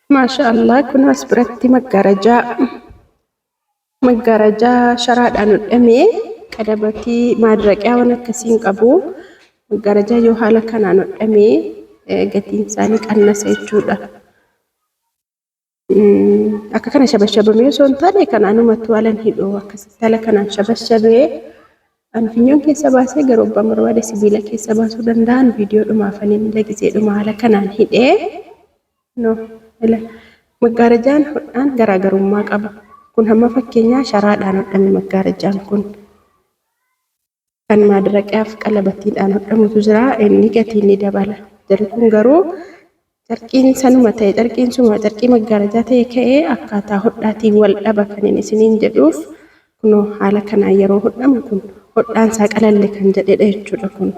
Maasha Allah kun as biratti maggaarajaa maggaarajaa sharaadhaan hodhamee qadabatii maadraqaa waan akkasii hin qabu. Maggaarajaa yoo haala kanaan hodhamee gatiin isaanii qannasa jechuudha. Akka kana shabashabamee osoo hin taane kanaanumatu haala hin hidhu akkasitti haala kanaan shabashabee an finyoon keessa baasee garuu abbaan barbaade sibiila keessa baasuu danda'an viidiyoo dhumaafaniin lagiseedhuma haala kanaan hidhee no ila maggaarajaan hodhaan garaagarummaa qaba. Kun hamma fakkeenyaa sharaadhaan hodhame maggaarajaan kun. Kan maadraqaaf qalabatiidhaan hodhamutu jira inni gatiin ni dabala. Jarri kun garuu carqiin sanuma ta'e carqiin suma carqii maggaarajaa ta'e ka'ee akkaataa hodhaatiin wal dhaba kan inni isiniin jedhuuf kunoo haala kanaan yeroo hodhamu kun hodhaan isaa qalalle kan jedhedha jechuudha kun.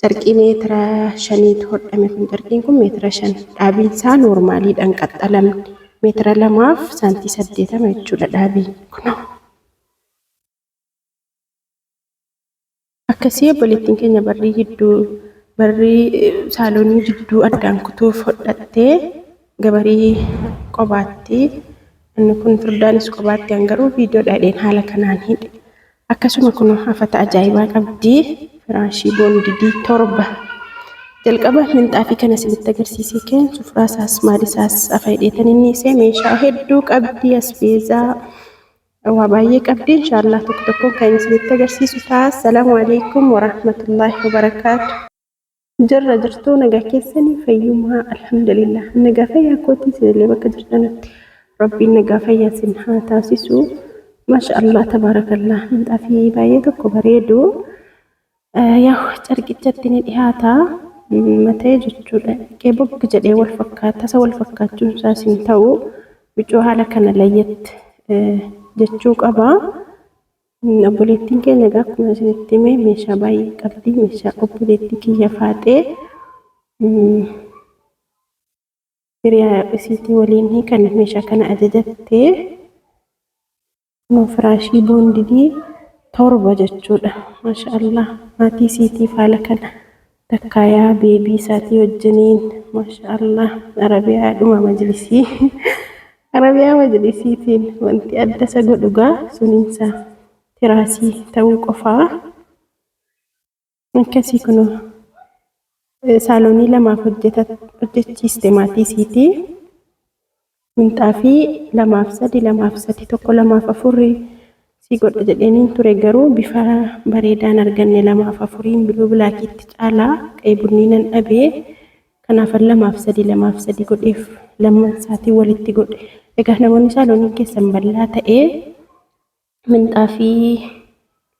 Carqii meetira shaniitu hodhame kun carqiin kun meetira 5 dhaabiin isaa noormaaliidhaan qaxxalamne meetira 2f saantii 80 jechuudha dhaabiin kunoo. Akkasii obboleettiin keenya barrii gidduu barrii saalonii jidduu addaan kutuuf hodhattee gabarii qobaatti inni kun furdaanis qobaatti an garuu viidiyoo dhaadheen haala kanaan hidhe. Akkasuma kun afata ajaa'ibaa qabdi firaashii boondidii 7 jalqaba minxaafii kana isinitti agarsiisee keen sufraa isaas maal isaas afa hidheetan inni isee meeshaa hedduu qabdi asbeezaa waa baay'ee qabdi inshaallah tokko tokkoon kan isinitti agarsiisu ta'a. Assalaamu alaikum warahmatullaahi wabarakaatu. Jirra jirtuu nagaa keessanii fayyummaa alhamdulillah nagaa fayyaa kootii isinillee bakka jirtanitti rabbiin nagaa fayyaa isin haa taasisu. Masha Allah tabaarakallah minxaafii baay'ee tokko bareedu. Yaa carqichatti ni dhihaata matee jechuudha. Qee boggi jedhee wal fakkaata tasa wal fakkaachuun isaas hin ta'u bicuu haala kana layyatti jechuu qaba. Obboleettiin keenya egaa akkuma isinitti hime meeshaa baay'ee qabdi. Meeshaa obboleettii kiyya faaxee hiriyaa isiitii waliin kan meeshaa kana ajajatte. Kunoo firaashii boondidii 7 jechuudha. Maasha Allah maatii isiitiif haala kana takkaayaa beebii isaatii wajjiniin maasha Allah Arabiyaa dhuma majlisii Arabiyaa majlisiitiin wanti adda isa godhu gaa suniinsa tiraasii ta'uu qofaa. Akkasii kunoo saalonii lamaaf hojjechiiste maatii isiitii. Minxaafii 2f 3 2f 3 1 2f 4 sii godha jedheeniin ture garuu bifa bareedaan arganne 2f 4n biluu bilaakiitti caalaa qe'ee bunnii nan dhabee kanaafan 2f 3 2f 3 godheef lamman isaatiin walitti godhe. Egaa namoonni saaloniin keessan bal'aa ta'ee Minxaafii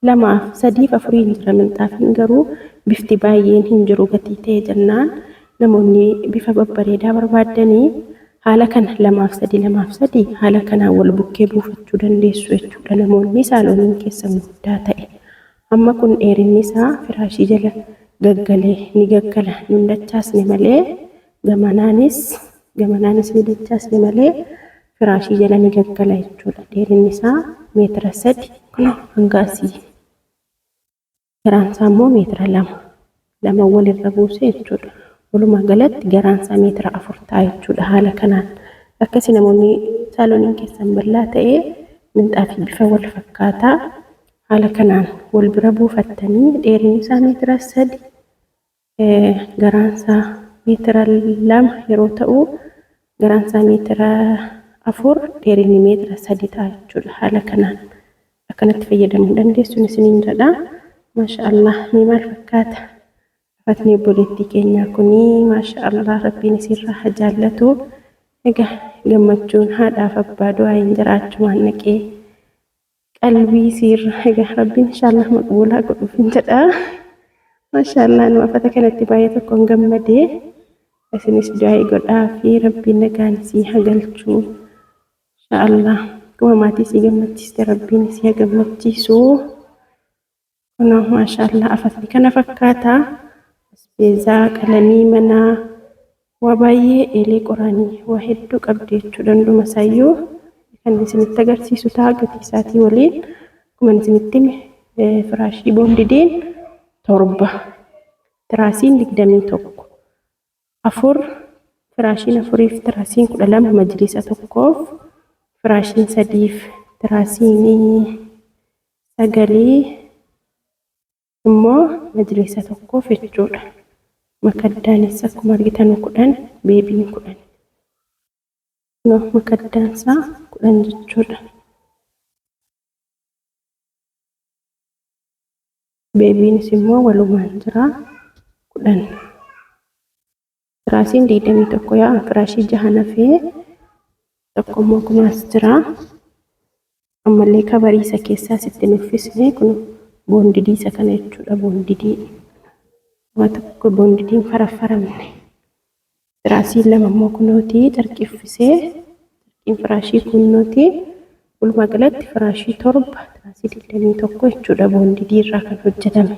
2f 3f 4n jira minxaafiin garuu bifti baay'een hin jiru gatii ta'e jennaan namoonni bifa babbareedaa barbaaddanii haala kana 2f 3 2f 3 haala kanaan wal bukkee buufachuu dandeessu jechuudha namoonni saalooniin keessan guddaa ta'e amma kun dheerinni isaa firaashii jala gaggalee ni gaggala nun dachaasne malee gamanaanis gamanaanis ni dachaasne malee firaashii jala ni gaggala jechuudha. Dheerinni isaa meetira 3 kunoo hanga asii. Garaan isaa immoo meetira 2. Lama walirra buuse jechuudha. Walumaa galatti garaan isaa meetira 4 ta'a jechuudha haala kanaan. Akkasii namoonni saaloniin keessan bal'aa ta'ee minxaafii bifa wal fakkaataa haala kanaan wal bira buufattanii dheerinni isaa meetira 3 garaan isaa meetira 2 yeroo ta'u garaan isaa meetira 4 dheerinni meetira 3 ta'a jechuudha. Haala kanaan akkanatti fayyadamuu dandeessuun isiniin jedha. Maasha Allah mee maal fakkaata? Afatni obboleettii keenyaa kuni maasha Allah rabbiin isiirraa haa jaallatu. Egaa gammachuun haadhaaf abbaa du'aa hin jiraachumaan naqee qalbii isiirra egaa rabbiin inshaallah maqbuulaa godhuuf hin jedha. Maashaallah nu afata kanatti baay'ee tokkoon gammadee isinis du'aa godhaa fi rabbiin nagaan isii haa galchu. Inshaallah akkuma maatii isii gammachiiste rabbiin isii haa gammachiisu. Kunoo maashaallah afatni kana fakkaata. Asbeezaa qalamii manaa waa baay'ee eelee qoraanii waa hedduu qabdi jechuudha hunduma isaayyuu kan isinitti agarsiisu ta'a gatii isaatii waliin akkuma isinitti hime firaashii boondidiin 7 tiraasiin 21 4 Firaashiin afuriif tiraasiin 12 majlisa tokkoof, firaashiin sadiif tiraasiin sagalii immoo majlisa tokkoof jechuudha. Makaddaanis akkuma argitan 10, beebiin 10. Makaddaan isaa 10 jechuudha. Beebiinis immoo walumaan jira 10. Tiraasiin 21 yaa firaashii jaha nafee tokko immoo kunaas jira. Ammallee kabarii isa keessaa sitti hin uffisne, kun boondidii isa kana jechuudha, boondidii. Waa tokko boondidiin faraffaramne. Tiraasiin lama immoo kunooti carqii uffisee, carqiin firaashii kunooti. Walumaa galatti firaashii 7, tiraasii 21 jechuudha, boondidii irraa kan hojjetame.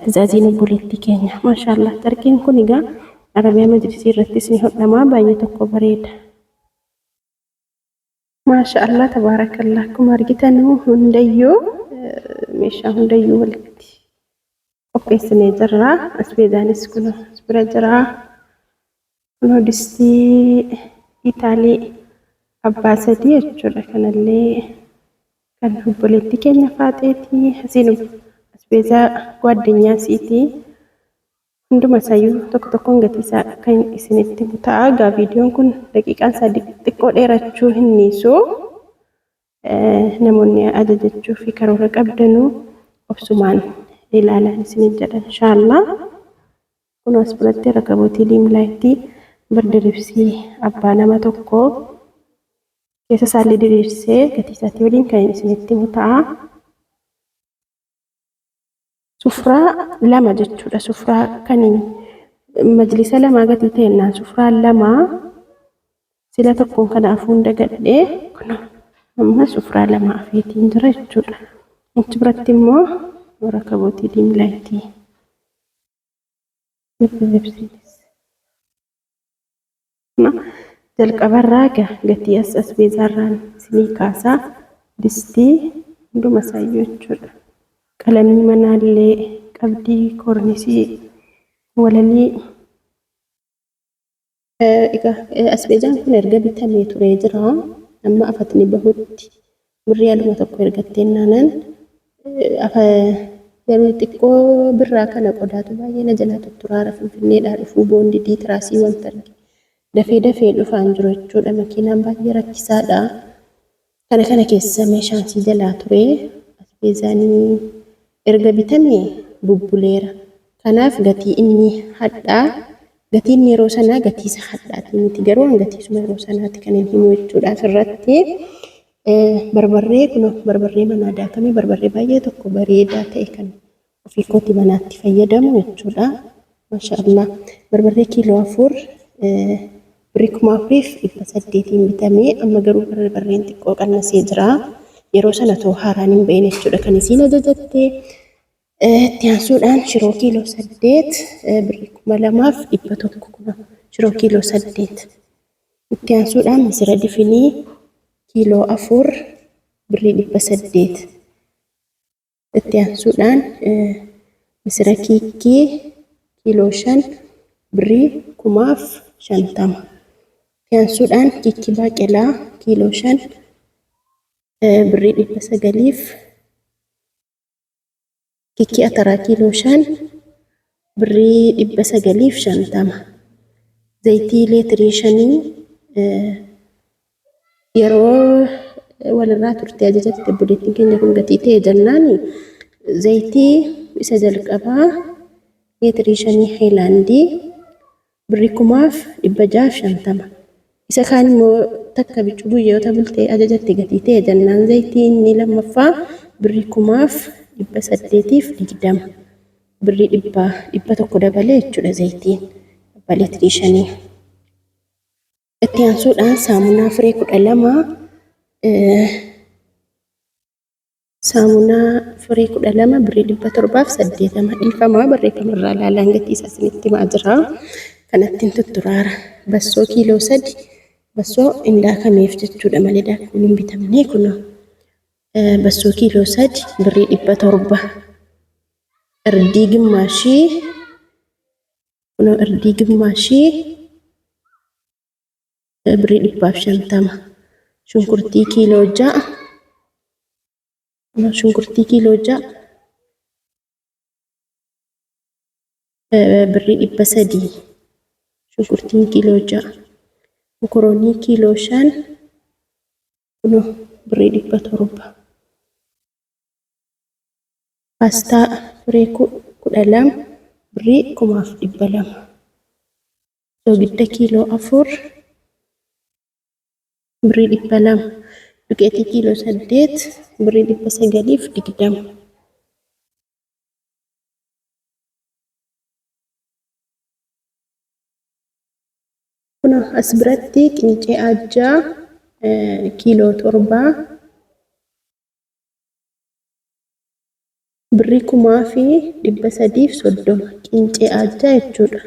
Tizaaziin obboleettii keenya. Maashaallah, carqiin kun egaa Arabiyaa majlisii irrattis ni hodhama, baay'ee tokko bareeda. Maasha Allah, tabaarakallah, akkuma argitanuu hundayyuu meeshaa hundayyuu walitti qopheessinee jirra. Asbeezaanis kun as bira jira. Kunoo distii Itaalii abbaa sadii jechuudha. Kanallee kan obboleettii keenya faaxeeti. Asiin asbeezaa gwaddinyaa isiiti. Hunduma isaayyuu tokko tokkoon gatii isaa kan isinitti himu ta'a. Egaa viidiyoon kun daqiiqaan isaa xiqqoo dheerachuu hin dhiisu. Namoonni ajajachuu fi karoora qabdanuu obsumaan ilaalaan isiniin jedha inshaallah. Kun as biratti rakabootii diimlaayitii birdiribsii abbaa nama tokko keessa isaallee diriirsee gatii isaatii waliin kan isinitti himu ta'a. Sufraa lama jechuudha. Sufraa kan majlisa lamaa gatii ta'ennaan sufraa lama sila tokkoon kana afuun dagadhee, kun amma sufraa lama afeetiin jira jechuudha. Achi biratti immoo rakabootii diimlaayitii. Jalqabarraa gatii as asbeezaarraan isinii kaasaa, distii hunduma isaayyuu jechuudha. Qalamii manaallee qabdii, koornisii, walalii. Egaa asbeezaan kun erga bitamee turee jira. Amma afatni bahutti birrii aluma tokko ergatteen naanan afa yeroo xiqqoo birraa kana qodaatu baay'ee na jalaa tutturaara, Finfinneedhaa dhufuu boondidii tiraasii wanta arge dafee dafee dhufaan jiru jechuudha. Makiinaan baay'ee rakkisaadha. Kana kana keessa meeshaan sii jalaa ture, asbeezaanii erga bitame bubbuleera. Kanaaf gatii inni hadhaa, gatii inni yeroo sanaa gatii isa hadhaati miti, garuu an gatii isuma yeroo sanaati kan hin himu jechuudha asirratti. Barbarree, kun barbarree manaa daakamee, barbarree baay'ee tokko bareedaa ta'e kan ofii kooti manaatti fayyadamu jechuudha. Masha Allah. Barbarree kiiloo 4 birrii 4,800n bitamee, amma garuu barbarreen xiqqoo qannasee jira. Yeroo sana too haaraan hin bahin jechuudha kan isiin ajajatte. Itti aansuudhaan shiroo kiiloo 8 birrii 2,100, kun shiroo kiiloo 8. Itti aansuudhaan misira difinii kiiloo 4 birrii 800. Itti aansuudhaan misira kiikkii kiiloo 5 birrii 1,050. Itti aansuudhaan kiikkii baaqelaa kiiloo 5 birrii 900f, kiikkii ataraa kiiloo 5 birrii 950. Zayitii leetirii 5 yeroo walirraa turte ajajatte obboleettiin keenya kun gatii ta'e jennaan, zayitii isa jalqabaa leetirii 5 Haayilaandii birrii 6,650. Isa kaan immoo takka biccuu guyyoota bultee ajajatte gatii ta'e jennaan, zayitii inni lammaffaa birrii 820, birrii 100 dabalee jechuudha zayitiin abbaa leetirii 5. Itti aansuudhaan saamunaa firee 12, saamunaa firee 12 birrii 780. Dhiifamaa, barreeffama irraa ilaalaan gatii isaa isinitti himaa jira. Kanatti hin tutturaara. Bassoo kiiloo 3, bassoo hin daakameef jechuudha malee daakuun hin bitamne, kunoo bassoo kiiloo 3 birrii 700. Irdii gimmaashii, kunoo irdii gimmaashii birrii 150. Shunkurtii kiiloo 6, shunkurtii kiiloo 6 birrii 300, shunkurtiin kiiloo 6. Mokoroonii kiiloo 5 kunoo birrii 700. Paastaa firee 12 birrii 1200. Soogidda kiiloo 4 birrii 200. Duqeetii kiiloo 8 birrii 920. Kunoo as biratti qincee ajjaa kiiloo 7 birrii 1330 qincee ajjaa jechuudha.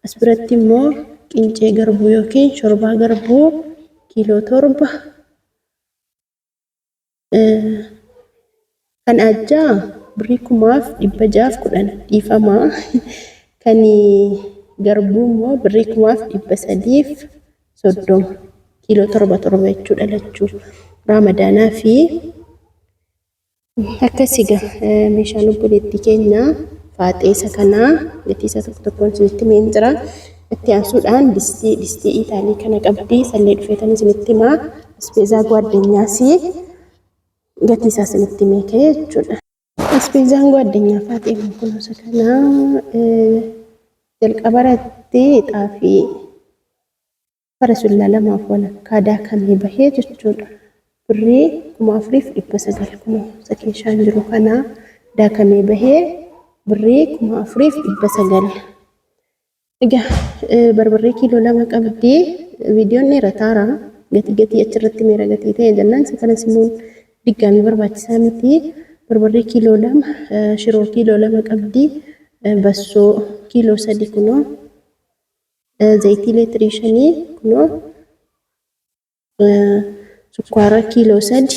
As biratti immoo qincee garbuu yookiin shorbaa garbuu kiiloo 7 kan ajjaa birrii 1610 dhiifamaa, kan garbuu immoo birrii 1330, kiiloo 7 7 jechuudha lachuu Raamadaanaa fi akkas. Egaa meeshaan obboleettii keenya faaxee isa kanaa gatii isaa tokko tokkoon isinitti himeen jira. Itti aansuudhaan distii Itaalii kana qabdi sallee dhufeetan isinitti himaa. Asbeezaa gwaaddanyaas gatii isaa isinitti himee ka'e jechuudha. Asbeezaan gwaaddanyaa faaxee kunuunsa kanaa jalqaba irratti xaafii farasullaa 2.5 daakamee bahee jechuudha. Birrii 4900, kunoo isa keeshaan jiru kana daakamee bahee birrii 4900. Egaa barbarree kiiloo 2 qabdi. Viidiyoon dheerataara. Gatii achirratti meera gatii ta'e jennaan isa kanas immoo diggaamii barbaachisaa miti. Barbarree kiiloo 2, shiroo kiiloo 2 qabdi. Bassoo kiiloo 3 kunoo. Zayitii leetirii 5 kunoo. Sukkaara kiiloo 3.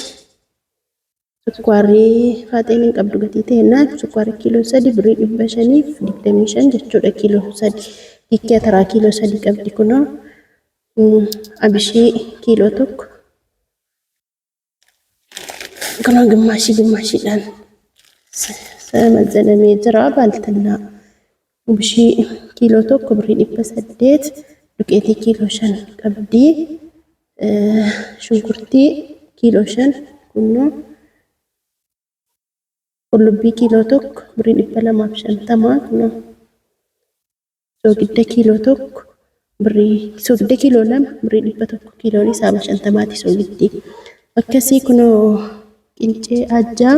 Sukkaarri faaxeen hin qabdu gatii ta'ennaan sukkaara kiiloo 3 birrii 525 jechuudha kiiloo 3. Kikkee ataraa kiiloo 3 qabdi kunoo. Abishii kiiloo 1. Kunoo gimmaashii gimmaashiidhaan mazzanamee jira baaltannaa. Abishii kiiloo 1 birrii 800. Duqeetii kiiloo 5 qabdi. Shunkurtii kiiloo 5 kunoo. Qullubbii kiiloo 1 birrii 250 kunoo. Soogidda kiiloo 1 birrii, soogidda kiiloo 2 birrii 100, kiiloon isaa 50ti soogiddi. Akkasii kunoo qincee ajjaa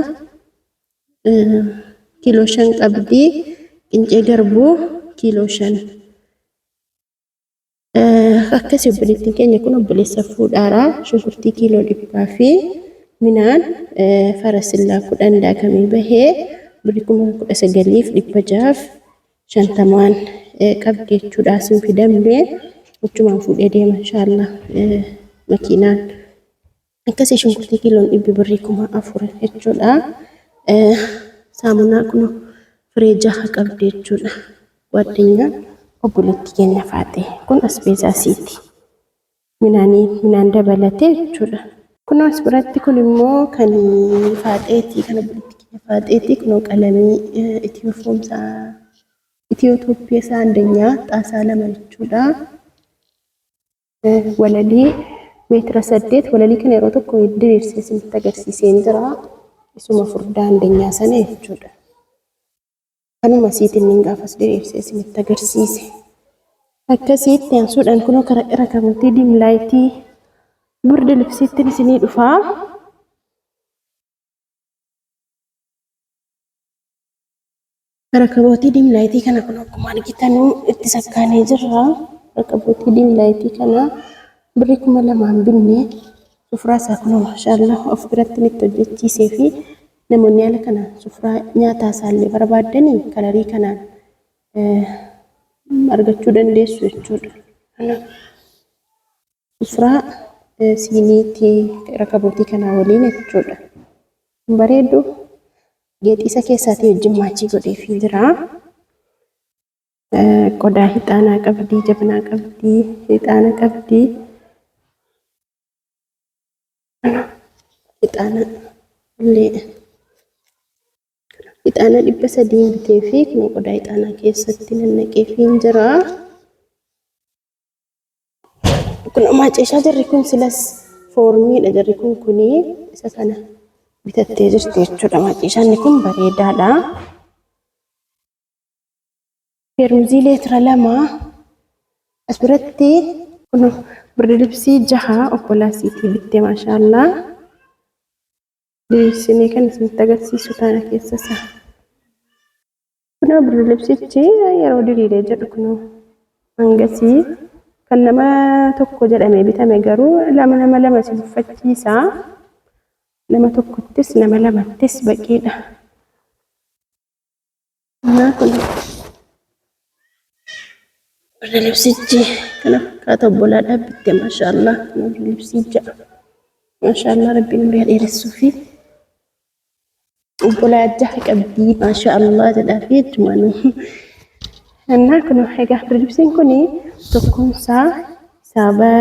kiiloo 5 qabdi. Qincee garbuu kiiloo 5. Akkasii obboleettiin keenya kun obboleessa fuudhaaraa shunkurtii kiiloo 100 fi midhaan farasillaa 10 daakamee bahee birrii 19,650n qabdi jechuudha. Asiin fidamne achumaan fuudhee deema inshaallah makiinaan. Akkasii shunkurtii kiiloon dhibbi birrii 4000 jechuudha. Saamunaa kun firee 6 qabdi jechuudha. Gwaddinyaa obboleettii keenya faaxee kun asbeezaa siiti. Midhaanii midhaan dabalatee jechuudha. Kunoo as biratti kun immoo kan faaxeeti, kan obboleettii keenya faaxeeti. Kunoo qalamii itiyoo foomsaa itiyoo tooppii isaa andanyaa xaasaa 2 jechuudha. Walalii meetira 8, walalii kana yeroo tokko diriirsee isinitti agarsiiseen jira. Isuma furdaa andanyaa sana jechuudha. Kanuma siitiin inni gaafas diriirsee isinitti agarsiise. Akkasitti aansuudhaan kunoo karaa rakabootii dimlaayitii burdi libsiitti isinii dhufaa. Rakabootii dimlaayitii kana kun akkuma argitanuu itti sakkaanee jirra. Rakabootii dimlaayitii kana birrii 2000n binne. Sufuraa isaa kunoo maashaallah of biratti itti hojjechiisee fi namoonni haala kanaan sufuraa nyaataa isaallee barbaaddanii kalarii kanaan argachuu dandeessu jechuudha. Sufuraa siiniitii rakabootii kanaa waliin jechuudha. Bareedu, geexii isa keessaatii wajjin maachii godheefii jira. Qodaa ixaanaa qabdi, jabanaa qabdi, ixaana qabdi. Ixaana illee ixaana 300 bitee fi kun qodaa ixaanaa keessatti nannaqee fi hin jira. Kun maaceeshaa jarri kun silas foormiidha jarri kun kuni isa kana bitattee jirti jechuudha. Maaceeshaan kun bareedaadha. Feermuzii leetira 2 as biratti kun birdilibsii 6 obbolaa siitii bitte maashaallaa. Diriirsinee kan isinitti agarsiisu taana keessa isaa. Kunoo birdilibsichi yeroo diriiree jedhu kunoo hangasii kan nama tokko jedhamee bitame garuu lama nama lama si uffachiisa. Nama tokkottis nama lamattis baqiidha. Innaa kun birdilibsichi kana fakkaata obbolaadhaaf bitte maashaallah. Kunoo birdilibsii 6 maashaallah rabbiin umurii haa dheeressuu fi obbolaa 6 qabdii maashaallah jedhaa fi jechumaanuu. Innaa kun egaa birdilibsiin kun tokkoonsaa hisaaba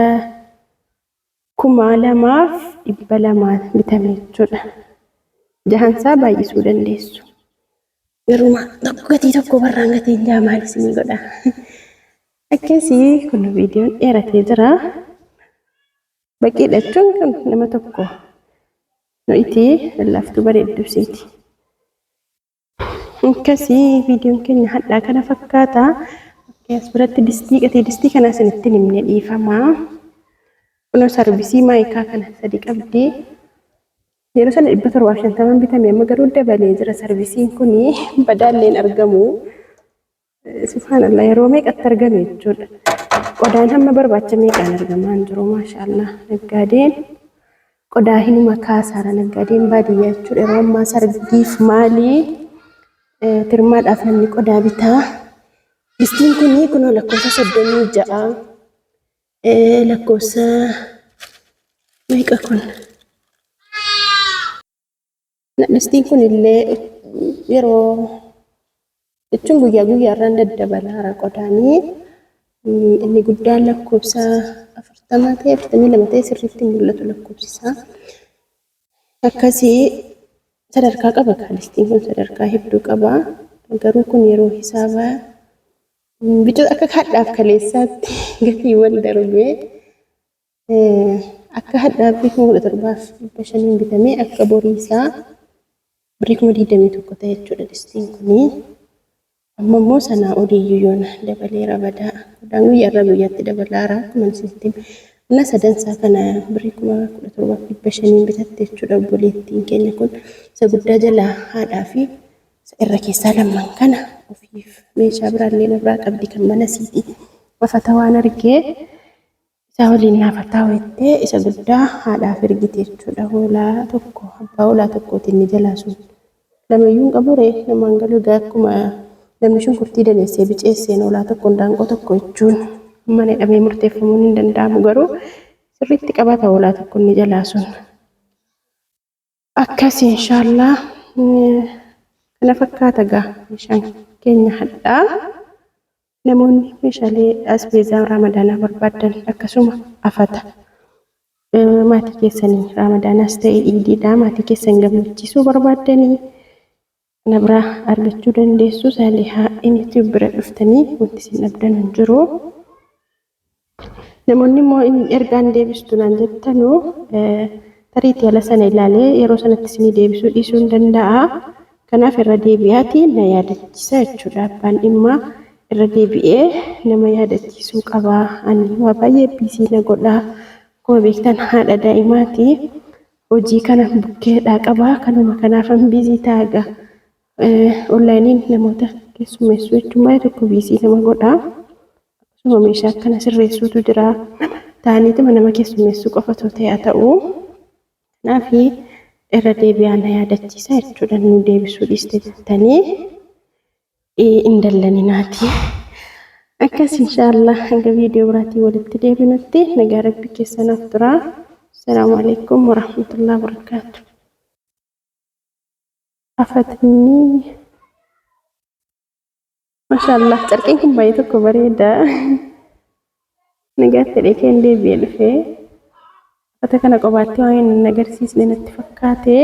2200 bitame jechuudha. Jahansaa baay'isuu dandeessu. Garuu tokko gatii tokko barraan gatiin jaa maal isinii godha. Akkasii kun viidiyoon dheeratee jira. Baqiidha jechuun kan nama tokko nuti lallaaftuu bareedduu isiiti. Akkasii viidiyoon keenya hadhaa kana fakkaata. As biratti distii gatii distii kana isinitti hin himne dhiifama. Kunoo sarbisii maayikaa kana sadi qabdi. Yeroo sana 750 bitame amma garuu dabalee jira sarbisiin kun badaallee hin argamu. Subhaanallah yeroo meeqatti argame jechuudha. Qodaan hamma barbaacha meeqaan argamaa hin jiru maashaallah. Naggaadeen qodaa hinuma kaasaara naggaadeen baadiyyaa jechuudha. Yeroo ammaa sargiif maalii tirmaadhaaf namni qodaa bitaa. Distiin kun kunoo lakkoofsa 36 lakkoofsa meeqa kun? Distiin kun illee yeroo jechuun guyyaa guyyaarraan daddabalaara qodaanii inni guddaan lakkoofsa 40 ta'e 42 ta'e sirriitti hin mul'atu lakkoofsi isaa. Akkasii sadarkaa qaba distiin kun sadarkaa hedduu qaba. Garuu kun yeroo hisaaba bicu akka hadhaaf kaleessaatti gatiiwwan darbee Akka hadhaa birrii 17,500n bitamee akka borii isaa birrii 21,000 ta'e jechuudha distiin kuni. Amma immoo sanaa oliiyyuu yoona dabaleera badaa. Qodaan guyyaa irraa guyyaatti dabalaara akkuma isinitti hime. Mana sadansaa kana birrii 17,500n bitatte jechuudha obboleettiin keenya kun. Isa guddaa jalaa haadhaa fi isa irra keessaa lamman kana ofiif meeshaa biraallee na biraa qabdi kan mana siiti. Afata waan argee Isaa waliin naaf haa taa'u jettee isa guddaa haadhaaf ergite jechuudha. Hoolaa tokko abbaa hoolaa tokkooti inni jalaa sun. Lamayyuu hin qabu ree namaan galu egaa akkuma namni shunkurtii daneessee biceesseen hoolaa tokko indaanqoo tokko jechuun mana hidhamee murteeffamuun hin danda'amu garuu sirriitti qabata hoolaa tokko inni jalaa sun. Akkasi inshaallah kana fakkaata gaa meeshaan keenya hadhaa. Namoonni meeshaalee asbeezaa raamadaanaa barbaaddan akkasuma afata maatii keessanii raamadaanaas ta'e iidiidhaa maatii keessan gammachiisuu barbaaddanii kana biraa argachuu dandeessu. Saalihaa Imiti bira dhuftanii wanti isin dhabdan hin jiru. Namoonni immoo ergaan deebistu naan jettanu tariitii ala sana ilaalee yeroo sanatti isinii deebisuu dhiisuu hin danda'a. Kanaaf irra deebi'aatii na yaadachiisa jechuudha. Abbaan dhimmaa irra deebi'ee nama yaadachiisuu qaba. Ani waa baay'ee biisii na godha. Akkuma beektan haadha daa'imaati. Hojii kana bukkeedhaa qaba. Kanuma kanaafan biizii ta'a egaa. Onlaayiniin namoota keessummeessuu jechuun baay'ee tokko biizii nama godha. Akkasuma meeshaa akkana sirreessuutu jira. Ta'aniituma nama keessummeessuu qofa otoo ta'e haa ta'u. Kanaaf irra deebi'aa na yaadachiisa jechuudha. Nu deebisuu dhiiste jettanii hin dallaninaati. Akkas inshaallah hanga viidiyoo biraatiin walitti deebinutti nagaa rabbi keessanaaf tura. Assalaamu alaikum warahmatullahi wabarakaatu. Afatni Mashaallah carqiin kun baay'ee tokko bareeda. Nagaatti dhekeen deebi'ee dhufee. Uffata kana qobaatti waan hin agarsiisne natti fakkaate.